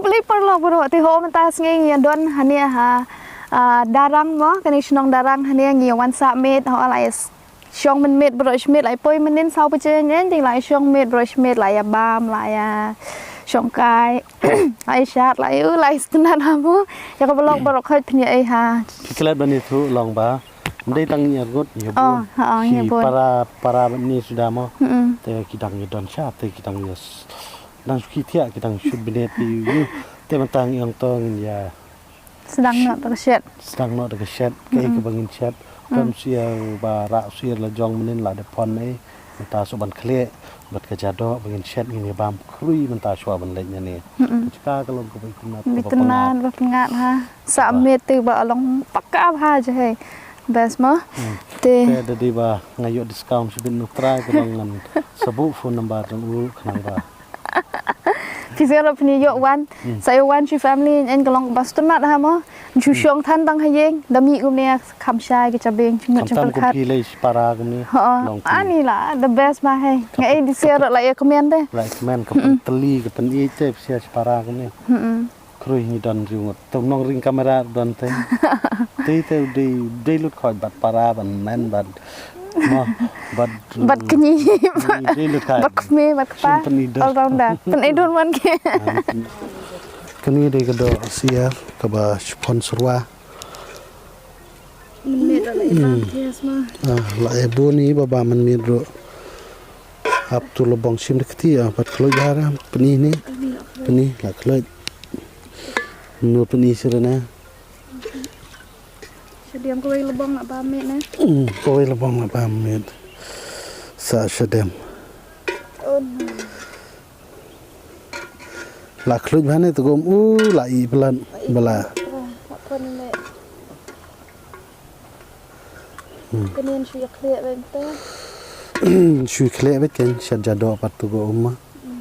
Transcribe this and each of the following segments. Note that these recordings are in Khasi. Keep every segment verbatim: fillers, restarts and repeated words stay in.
Pule paralok baroh, te ho mynta sngi ngi ïa don hangne ha, ah, Darrang mo, kane shnong Darrang hangne ngi ïa wan sah miet, ho la ïa s-, shong mynmiet baroh shi miet, la ïa poi mynnin saw baje ngi, ngi la ïa shong miet baroh shi miet, la ïa bam, la ïa shong kai, la ïa shad, la ïa u, la ïa sngewtynnat ha mo. Ïa ka paralok baroh khoit pynïaid ha. Phi klet ban ïathuh long ba ym dei tang ngi arngut ngi Oh, bun. Ha, oh, ngi Ki bun. Para, para bad ni suda mo. Mm-mm. Te ki dang ïa don sha, te ki dang ïa s-, dang shu ki thiah, ki dang shu bniat ïa u. Te mynta ngi ong to ngin ïa Sdang noh da ka shet. Sdang noh da ka shet, kaei Mm-mm. kaba ngin shet. Mm. Kam sir ba rah sir la jong mynnin la dep phon ei. Mynta shu ban khleh bad ka jadoh ba ngin shet ngin ïa bam khrui mynta shuwa ban leit na ne. Mm-mm. Ka jaka ka long kaba itynnat, Bi kaba tynnat, pyngat. Ba pyngat ha. Sa Ba. Miet te ba long paka bha je hei. Best mo. Hmm. Te. Te da dei ba nga ïoh discount shibit na u trai ka long ngan sa buh phone number jong u khnang ba. Phi sngewthuh phi ïoh wan. Hmm. Sa ïoh wan shi family, ïeng ka long ba sngewtynnat ha mo. Shu Hmm. shong than tang ha ïing, da mih kumne kham shai ki jabieng, jingmut Khamtam jingpyrkhat. Kum phi lei shi para kumne. Ho, Long phi. Ani la, the best ba hei. Kham Nga ei di share la ïa comment te. La ïa comment ka Mm-mm. pyntylli, ka pynïeit te, phi share shi para kumne. Mm-mm. Khrui ngi don riewngeit. Te u nongring kamera don te. Te te u dei, u dei lut khoit bad para, bad men, bad mo, bad Bad kñi. Kñi, dei lut khoit. Bad kmie, bad kpa. Shim pynïdor. All rounder. Pynïdor man ke. Ah, pyn-, kane dei ka doh syiar kaba shipon syrwa. Mynmiet ruh la ïa bam Hmm. thias ma. Ah, la ïa bun i ba bam mynmiet ruh. Ap tu la bong shim da kti, ah, bad khluit bha ra, pyni ni. Pyni, la khluit. Nur pyni sirana. Shadem kawei la bong la bam miet ne. Hmm, kawei la bong la bam miet. Sa shadem. Oh no. La khluit bha ne tu gum u la i blan bala. Ah, la pon ne. Hmm. Kane shu ïa khleh bad te. Shu khleh bad kan shat jadoh pat tu gum ma. Hmm.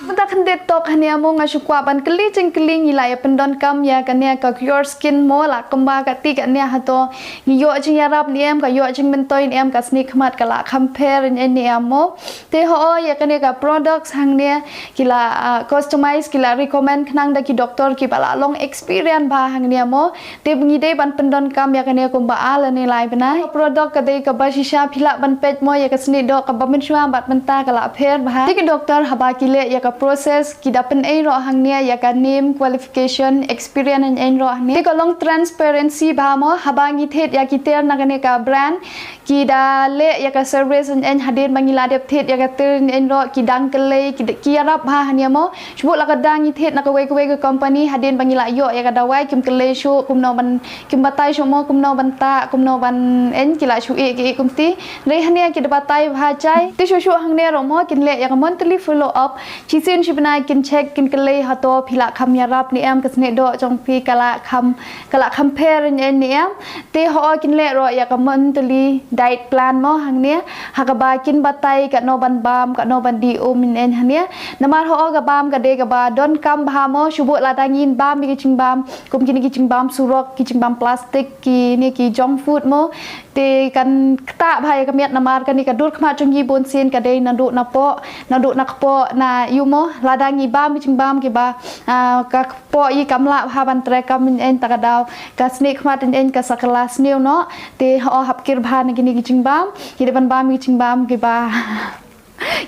Mynta khyndiat tok hangne mo nga shu kwah ban kylli jingkylli ngi la ïa pyndonkam ïa kane ka Cure Skin mo la kumba kati kane hato ngi ïoh jingïarap ne em, ka ïoh jingmyntoi ne em, ka snieh khmat ka la kham pher ne em mo. Te ho ïa kane ka products hangne ki la, ah, customize, ki la recommend khnang da ki doktor kiba la long experience bha hangne mo. Te ngi dei ban pyndonkam ïa kane kumba ar lane lai bnai. Product ka dei kaba shisha, phi lah ban peit mo ïa ka snieh doh kaba mynshuwa bad mynta ka la pher bha. Te ki doktor haba ki leh ïa ka process ki da pynei ruh hangne ïa ka name, qualification, experience ne em ruh hangne. Te ka long transparency bha mo, haba ngi thied ïa ki tiar na kane ka brand ki da leh ïa ka service ne em hadien ba ngi la dep thied ïa ka tiar ne em ruh ki dang kyllei ki da, ki ïarap bha hangne mo. Shu buh la ka dang ngi thied na kawei kawei ka company hadien ba ngi la ïoh ïa ka dawai kim kyllei shuh kumno ban, kim batai shuh mo kumno ban tah, kumno ban em, ki la shu ïeh ki ïeh kumti. Hynrei hangne ki da batai bha jai. Te shuh shuh hangne ruh mo kin leh ïa ka monthly follow up. Shisien shi bnai kin check kin kyllei hato phi la kham ïarap ne em, ka snieh doh jong phi ka la kham, ka la kham pher ne em ne em. Te ho kin leh ruh ïa ka monthly diet plan mo hangne. Ha kaba kin batai katno ban bam, katno ban dih um ne em hangne. Namar ho ka bam ka dei kaba donkam bha mo, shu buh lada ngin bam ïa ki jingbam kum kine ki jingbam surok, ki jingbam plastik, kine ki junk food mo. Te kan ktah bha ïa ka miat namar kane ka dur khmat jong ngi bun sien ka dei naduh na poh, naduh na kpoh na ïu mo. Lada ngi bam ki jingbam kiba, ah, ka kpoh i kam lah bha ban trei kam ne em, ta ka daw ka snieh khmat ne em ka sa kylla sniew noh. Te ho hap kyrpad na kine ki jingbam, ki dei ban bam ki jingbam kiba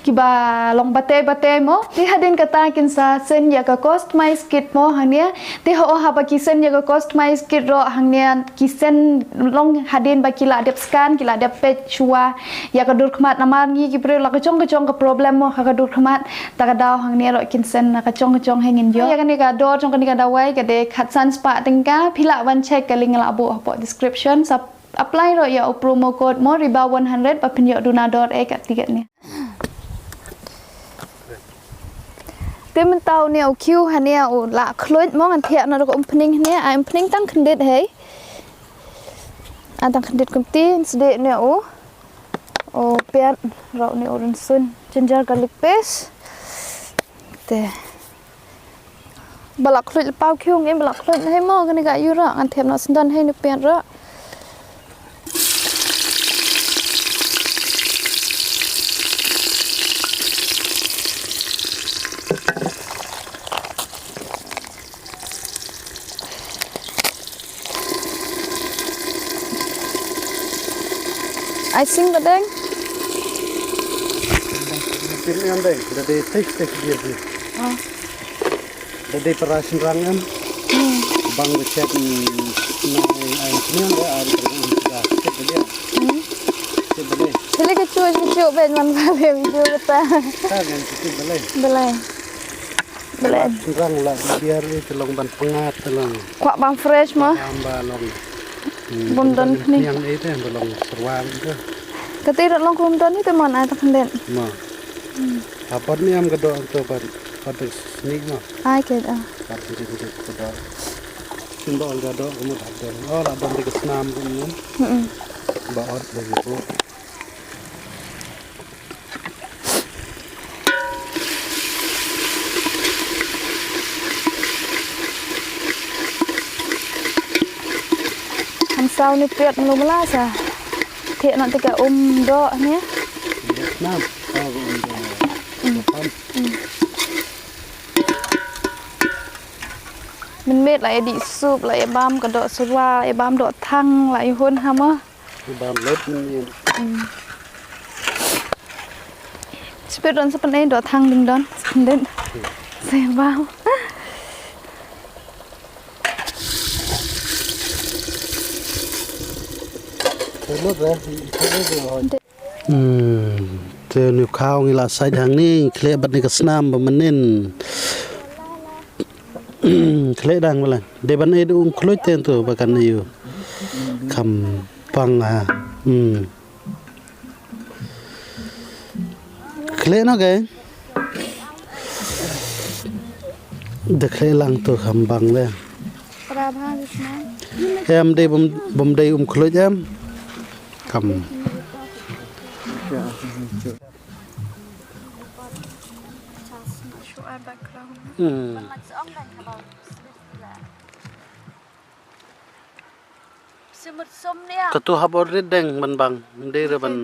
kiba long bate bate mo. Te hadien kata kin sa send ïa ka customize kit mo hangne. Te ho haba ki send ïa ka customize kit ruh hangne ki send long hadien ba ki la dep scan, ki la dep peit shuwa ïa ka dur khmat namar ngi ki briew la ka jong ka jong ka problem mo ha ka dur khmat. Ta ka daw hangne ruh kin send na ka jong ka jong hangin ïoh. Ïa kane ka dor jong kane ka dawai ka dei khatsan spah tyngka, phi lah ban check ka link la buh hapoh description. Sa apply ruh ïa u promo code mo Riba one hundred ba phin ïoh duna dor eh kati kane. Te mynta une u khiew hangne u la khluit mo, ngan thiah noh da ka umphniang hangne, ai umphniang tang khyndiat hei. Ai tang khyndiat kumti, sdie une u. U piat ruh une u rynsun, ginger garlic paste. Te. Ba la khluit la paw khiew ngi ba la khluit hei mo, kane ka ïu ruh ngan thiah noh syndon hei ne piat ruh. Ai sing ba deng. Tin em deng, da dei teh teh dia dia. Oh. Da dei para shynrang em. Hmm. Bang ba chet, mm, na ai ai sing da ai da da da. Chet ba dia. Hmm. Chet ba dei. Sele ka chu ka chu ben man ba le video ta. Ta ngan chet ba le. Ba le. Bele. Rang la biar i te long ban pyngat te long. Kwah bam fresh mo. Bam ba long. Hmm, bun don pyngat ni. Yang i te ba long serwang te. Kati rat long klum don i te mon ai ta khyndet. Mo. Hmm. Apat ni am ka do to pat pat snik mo. Ai ke ah. Pat snik ke to do. Sim ba ol ga do mo hap don. Oh la don di ka snam ko mo. Hmm. Ba ot de ko. Kham saw ni piat melu mela sa. Thiah na te ka um doh ne. Nam. Oh, um doh. Mm. Mm. Mynmiet la ïa dih sup, la ïa bam ka doh syrwa, la ïa bam doh thang, la ïa hun ha mo. Bam lot mynmiet. Hmm. Spit don sa pynei doh thang ding don. Sa pynei. Sa bam. Sa lot eh. Sa lot eh. Hmm. Te ngi khaw ngi la sait hangne, khleh bad ni ka snam ba mynnin. Khleh dang ba la. Dei ban ei da um khluit te to ba kan ei u. Kham pang ha. Hmm. Khleh no ke. Da khleh lang to kham bang le. Em dei bum, bum dei um khluit em. Kham. Hmm. Ka tu hap ot rit deng ban bang. Dei re ban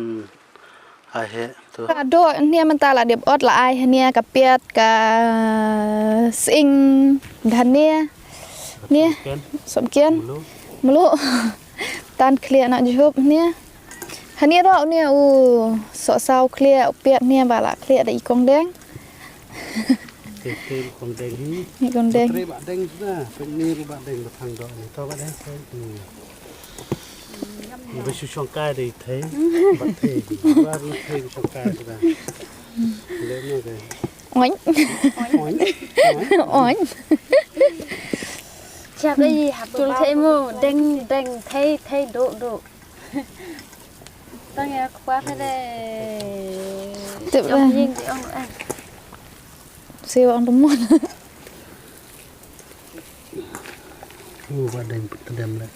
ai he tu. Ka doh hnia mynta la dep ot la ai hnia ka piat ka sing dhania. Hnia. Sop kian. Melu. Melu. Tan khlieh na jup hnia. Hania ro hnia u sok saw khlieh u piat hnia ba la khlieh da i kong deng. Te te kong deng hi. Ni kong deng. Tre ba deng suda, pek ni ru ba deng ba thang do ni. To ba deng te. Ni ba shu shong kai dei te. Ba te. Ba ru te shong kai suda. Le ni ke. Oin. Oin. Oin. Chap le hap tul te mo deng deng te te do do. Tang ya kpa phede. Tip lah. Ong ying di ong eh. Siwa ong temon. Oh, ba deng tedem le.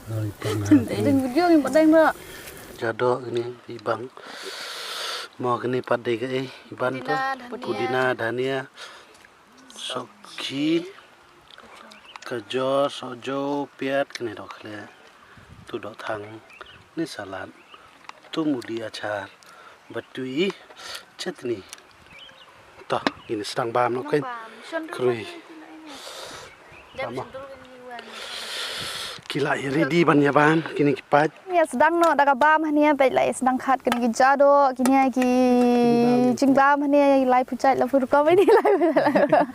Oh, ipang. Deng video ni ba deng ba. Jado ini ibang. Mo kini pat dei ke eh iban to. Pudina, dhania. Sokhi, kajor, sokjo, piat, kine dok le. Tu dok thang, ni salad. Tu mudi achar. Batui, chutney. To, ini sedang bam no kan. Krui. Tama. Ki la ïa ready ban ïa bam kine ki pait. Ïa sdang noh da ka bam hane, peit la ïa sdang khat kine ki jado, kine ki jingbam hane, lai phu jait la phu rukom ine lai phu jait la.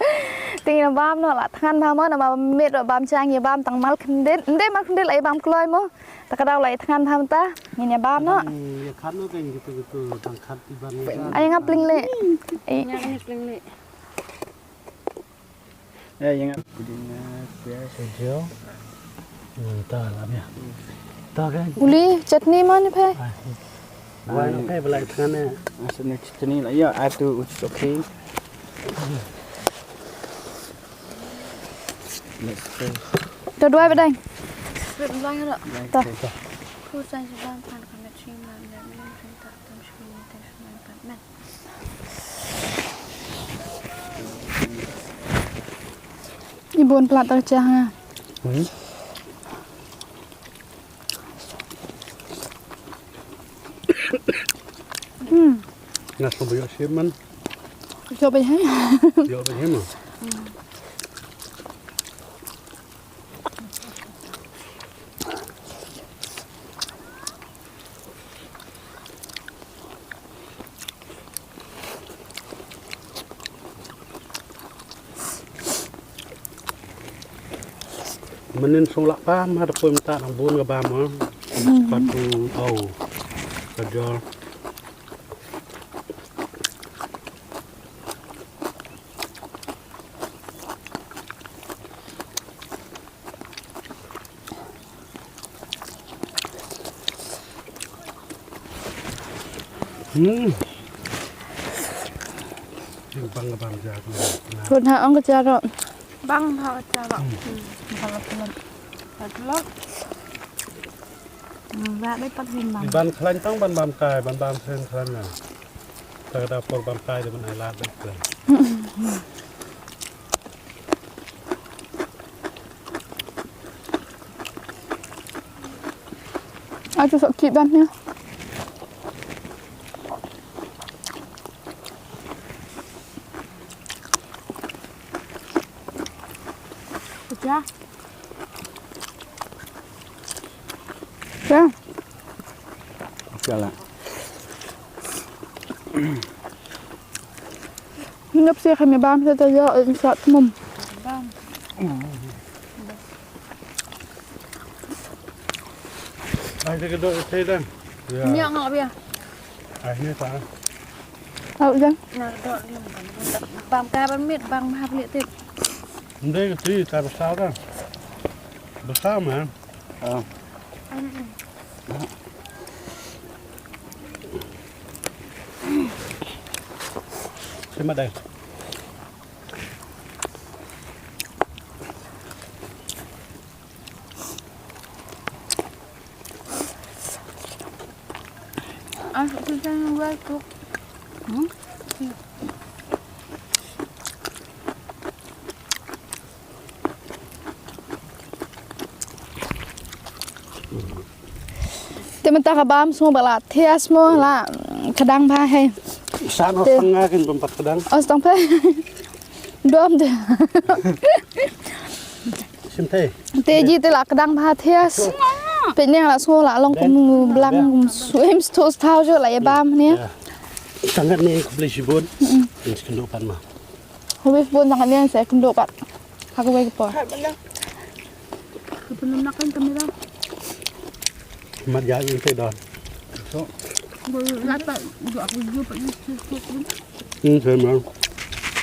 Te ngin bam noh la thngan bha mo, namar ba miet ruh bam chang ïa bam tang mal khyndiat. Ym dei mal khyndiat la ïa bam kloi mo. Ta ka daw la ïa thngan bha mynta. Ngin ïa bam noh. Ïa khat noh ka ïa kitu kitu tang khat iban ïa. Ai nga pling leh. Ai nga pling leh. Eh, ïa nga pudina, pias. Hijau. Hmm, ta lah ya. Ta kan? Uli, chutney mana phe? Ah, wai na phe belai tengah ni. Maksudnya chutney lah ya, atu ucuk okey. Let's go. To dua bedang. Bedang ya. Ta. Ku san sebang pan kena terima, ya, minum minta tam sepuluh minta sembilan empat men. Ibun plat tercah ha. Hmm. Hmm. Ngas pembayar siman. Jawab aja. Jawab aja mah. Hmm. Mynnin sngewlah bam ha da poi mynta nang bun ka bam ha. Pat tu au. Ka jor. Hmm. Bang bang ja. Kun ha ong ka jaro. Bang ha jaro. Hmm. Bang ha jaro. Hmm, ba dei pat hin bang. Ban khlaiñ tang ban bam kai, ban bam sen khlaiñ na. Ta ka da por bam kai de ban ai lad de khlaiñ. Ai tu sok kit ban ya. Pecah. Ya. Jalan. Ngap sih kami bam sa tayo in sa tumum. Bam. Ai, dia kedok saya dah. Ya. Nyak ngap ya. Ai, ni tak. Au jan. Nah, dok ni. Bam ka bam mit, bam mahap lik tip. Ndai ke ti tak besar dah. Besar mah. Ah. Terima kasih. Ah, susah nunggu aku. Hmm? Te mynta ka bam sngew ba la thias mo la kdang bha hei. Sa no. Te tang nga kin bam pat kdang. Oh, stang phe. Dom te. Sim te. Te ji te la kdang bha thias. Pe neng la sngew la long kum blang kum swim sto stau jo la ya bam ne. Sangat ni khublei shibun. Ins kendo pan ma. Khublei shibun sangat ni sa kendo pat. Ha kawei ka por. Ka pynlem nak kan kamera. Mat ya yin te don. So. Lata ju aku ju pa ju. Hmm, saya mau.